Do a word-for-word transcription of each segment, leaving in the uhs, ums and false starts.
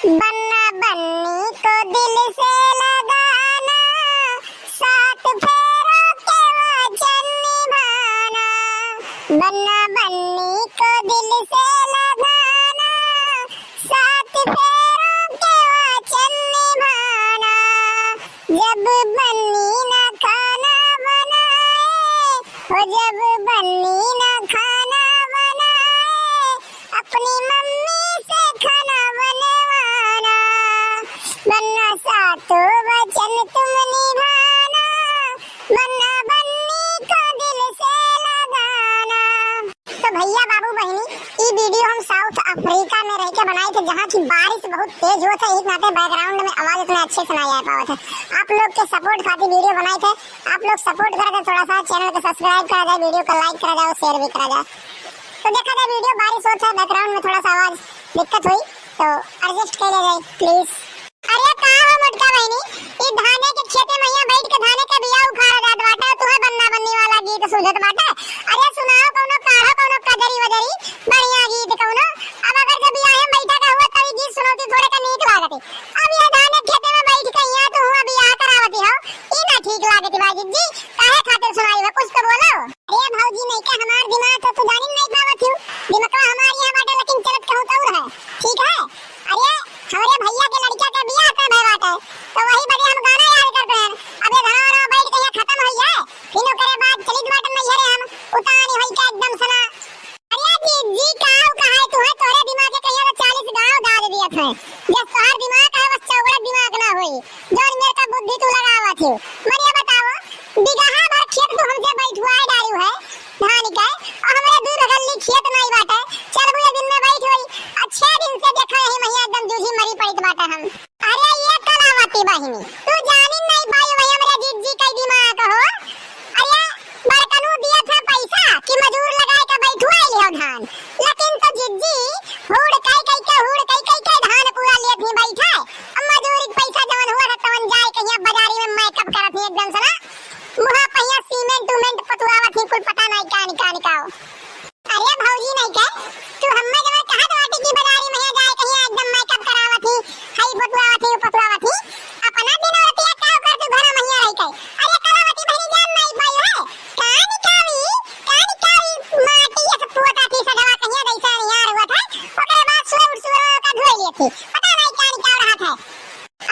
बन्ना बन्नी को दिल से लगाना, सात फेरों के वचन निभाना। बन्ना बन्नी को दिल से लगाना, सात फेरों के वचन निभाना। जब बन्नी ना खाना बनाए, हो जब बन्नी ना खाना बनाए, अपनी मम्मी से खाना बनवाना। बन्ना सातों वचन तुम निभाना, बन्ना बन्नी को दिल से लगाना। तो भइया, बाबू, बहिनी, ई video हम South Africa में रह के बनाए थे, जहाँ की बारिश बहुत तेज होत है, एक नाते background में आवाज उतना अच्छे से ना आ पावत है। आप लोग के support खातिर video बनाए थे, आप लोग support करा जाए, थोड़ा सा channel को subscribe करा जाए, video को like करा जाए और share भी करा जाए। तो देखा जाए video, बारिश होत है, background में थोड़ा सा आवाज दिक्कत हुई, तो adjust कर लिया जाए please। अरे का हो मोटका बहिनी, ई धाने के खेते में यहाँ बैठ के धाने के बिया उखाड़ा जात बाटे, तुहे बन्ना बन्नी वाला गीत सूझत बाटे। अरे सुनाओ कौनो, काढ़ो कौनो कजरी वजरी, बढ़िया गीत कौनो। अब अगर जब बियाहे में बैठा का हुआ तब ई गीत सुनौती थोड़े का नीक लागती। अब यह धाने के खेते में बैठ के यहाँ तू हुआ बियाह करावती हो, ई ना ठीक लागती बा जिज्जी, काहे खातिर सुनाई हो, कुछ तो बोलो। अरे भौजी, नहीं का हमार दिमाग तो तू जानी नहीं पावत हो, दिमागवा हमार यहाँ बाटे लेकिन चलत कहूँ तो और है, ठीक है। अरे हमरे भइया के लड़किया के बियाह तय भय बाटे, तो वही बदे हम गाना याद करते हैं। अब ये घरवा में बैठ के यहाँ खत्म हो जाए, फिर ओकरे बाद चलित बाटे नैहरे हम, उतानी होई के एकदम सना। अरे जिज्जी, काऊ कहाई तू है, तोरे दिमाग के कहिया तो चालीस गाँव दाद दियत है। जस तोहार दिमाग है, बस चौगड़े दिमाग ना होई, जौन मेरे का बुद्धि तू लगावत हो। मने बताओ, बिगहा भर खेत तू हमसे बैठवाए डालू है धान के, और हमरे दू बगल्ली खेत नहीं बाटे, चलबू ये दिन में बैठ होई, अच्छे दिन से देखो यही महिया एकदम जूझी मरी पड़ित बाटे हम। अरे ये कलावती बहिनी, तू जानी नहीं पाई वही हमरे जिज्जी के दिमाग हो। अरे बड़कनू दिया था पैसा कि मजूर लगाए के बैठवाई लियो धान, लेकिन तो जिज्जी हुड़ कई कई के, हुड़ कई कई के धान पूरा लिए थी बैठे। अब मजूरी के पैसा जवन हुआ था तवन जाए के यहाँ बाजारी में makeup करत थी एकदम से ना, मुहा पहिया सीमेंट उमेंट पतुआवत थी, कुल पता नहीं का निका निकाओ। अरे भौजी नहीं के, तू हम्मे जवन कहत बाटी कि बाजारी में जाए कहिया एकदम makeup करावत ही, हई पतुआवत ही, ऊ पतुआवत ही, अपना दिन औरतिया का कर तू घर में रह के। अरे कलावती बहिनी जान नहीं पाई है, कान कावी, कान कावी माटी ये सब पुअता थी सजवा कहिया दैसा यार हुआ था, ओकरे बाद सुबह उठ सुबह का धोई लिए थी, पता नहीं कान का रहा था।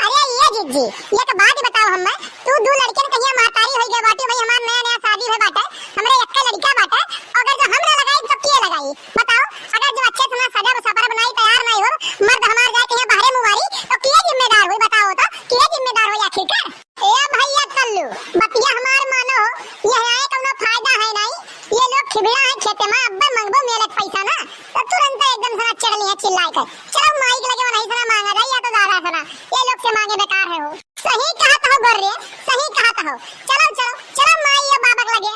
अरे ये जिज्जी, एक बात बताओ हम्मे, तू दू लड़कियन कहिया महतारी होई गए बाटी, भाई हमार नया नया शादी भय बाटे, हमरे एक्के लड़का बाटे, अगर जो हम ना लगाई तो के लगाई? बताओ, अगर जो अच्छे से ना सजब सपरब नहीं तैयार नहीं हो, मर्द हमार जाए कहिया बाहरे मुंह मारी, तो के जिम्मेदार होई? बताओ तो, के जिम्मेदार होई आखिरकार? ए भैया कल्लू, बतिया हमार मानो, ये है कौनो फायदा है नहीं, ये लोग खिबिड़ा है खेते में, अब्बे मंगबो मेले के पैसा ना, तो तुरंत एकदम से ना चढ़ लिया चिल्लाए कर, चलो माई के लगे वहीं से ना मांगा जाए, या तो दादा से ना, ये लोग से मांगे बेकार है हो। सही कहत हो गोर्रे, सही कहत हो। चलो, चलो, चलो माई या बाबा के लगे।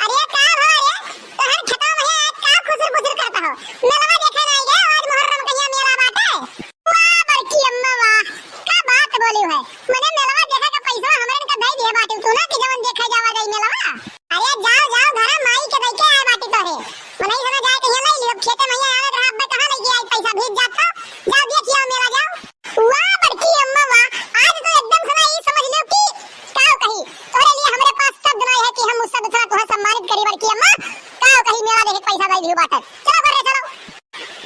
अरे का हो रे, तोहर खेतवा में आज का खुसुर फुसुर करत हो? मेलवा देखे ना आइले, आज मुहर्रम कहिया मेला बाटे? वाह बड़की अम्मा वाह, का बात बोली है। मने मेलवा देखे का पैसा हमरे का दे दिए बाटे तू ना कि जवन देखे जावा जाई मेलवा। अरे जाओ, जाओ, घरा माई के दई के आए बाटी तोहे। मनई सना जाए कहिया ले लियो, खेते में आवे रहा, अब्बे कहाँ लेके आई पैसा, भीज जात हो। जाओ देखिए मेला, जाओ। वाह बड़की अम्मा वाह, आज तो एकदम से ना ई समझ लियो कि का कही, तोहरे लिए हमरे पास शब्द नहीं है कि हम उससे दूसरा तुम्हें सम्मानित करी बड़की अम्मा। का कही, मेला देखे पैसा दे दियो बाटे, चलो घर रे चलो।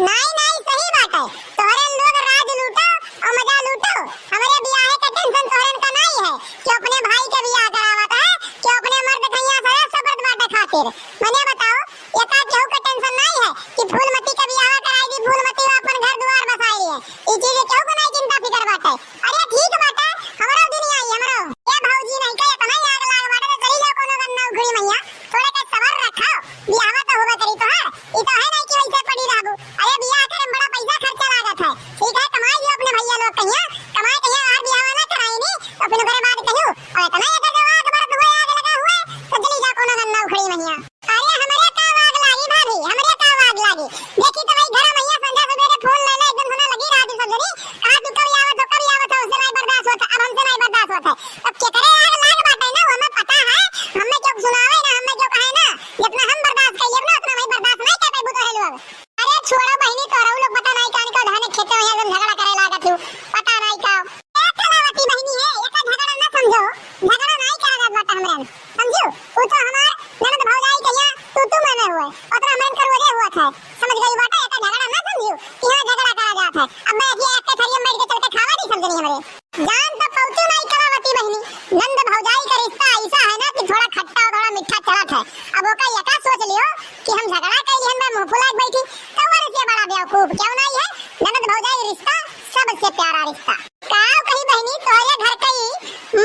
नहीं नहीं सही बाटे, तोहरे लोग राज लूटो और मजा लूटो, हमरे बियाहे का tension तोहरे का नहीं है कि अपने भाई के बियाह करावत है कि अपने मर्द कहिया से सब मर्द बाटे खातिर। मने बताओ, एका केहू के tension नाई है कि फूलमती के बियाह कराई दी, फूलमती वो अपन घर दुआर बसाई है। ई चीज केहू के नाई चिंता फिकर बाटे। अरे ठीक बाटे, हमरो दिन आई, हमरो। ए भौजी, नहीं के इतना ही आग लाग बाटे तो चली जाओ कोनो गन्ना उखड़ी मैया। थोड़े के सबर रखो, बियाह तो होबे करी तोहार। ई तो है नहीं कि वैसे पड़ी रहबू। अरे बियाह करे में बड़ा पैसा खर्चा लागत है। ठीक है, कमाई लियो अपने भैया लोग कहिया, कमाई कहिया और बियाह ना कराई नी, तो फिर ओकरे बाद कहियो। और इतना ये तो आग बरत हुए, आग लगा हुए, तो चली जाओ कोनो गन्ना उखड़ी मैया। अरे हमरे का आग लागी भाभी, हमरे का आग लागी। देखी तो भाई घर मैया संझा सवेरे फोन ले ले, एकदम सुना लगी रात सब जनी। कहा तू कब आवत हो, कब आवत हो, उससे नहीं बर्दाश्त होता, अब हमसे नहीं बर्दाश्त होता। अब केकरे आग लाग बाटे ना, वो हमें पता है, हमें क्यों सुनावे ना, हमें क्यों कहे ना, जितना हम बर्दाश्त कर लेब ना, उतना भाई बर्दाश्त नहीं कर पाबू तो है लोग। अरे छोड़ो बहिनी, तोहरा लोग पता नहीं कान का धाने खेते में एकदम झगड़ा करे लागत है। पता नाई का। ए कलावती बहिनी है, एका झगड़ा ना समझो, झगड़ा नाई करा जात बाटे हमरन, समझू? उ तो हमार ननद भौजाई कहिया तू तू में में हुए, ओतना हमरन का रोजे हुआ था, समझ गई बाटे? एका झगड़ा ना समझू कि हाँ झगड़ा करा जात है। अब मैं ये एक के थरिया में बैठ के चल के खावा नहीं समझनी हमरे। जान तो पौतू नाई कलावती बहिनी, ननद भौजाई का रिश्ता ऐसा है ना कि थोड़ा खट्टा और थोड़ा मीठा चलत है। अब ओका एका सोच लियो कि हम झगड़ा कइली हन, मैं मुंह फुला के बैठी, तो वो से बड़ा बेवकूफ क्यों नाई है? ननद भौजाई रिश्ता सबसे प्यारा रिश्ता। काव कही बहिनी, तोहरे घर कई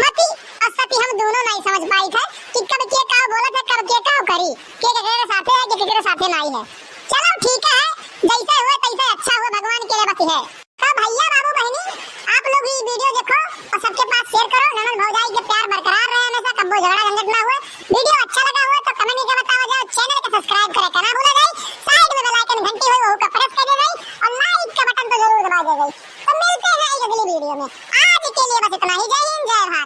मती और सती हम दोनों नाई समझ पाई थे कि कब के काव बोलत है, कब के काव करी, के केकरे साथे है, के केकरे साथे नाई है। चलो ठीक है, जैसे हुए तैसे अच्छा हुए, भगवान के लिए बस है। तो भैया बाबू बहिनी, आप लोग भी वीडियो देखो और सबके पास शेयर करो। ननद भौजाई के प्यार बरकरार रहे हमेशा, कब्बो झगड़ा झंझट ना हुए। वीडियो अच्छा लगा हुआ तो कमेंट करके बतावा जाओ, चैनल के सब्सक्राइब करे के ना भूला जाए, साइड में बेल आइकन घंटी हुई वहू का प्रेस कर दे जाए और लाइक का बटन तो जरूर दबा दे जाए। तो मिलते हैं एक अगली वीडियो में, आज के लिए बस इतना ही। जय हिंद, जय भारत।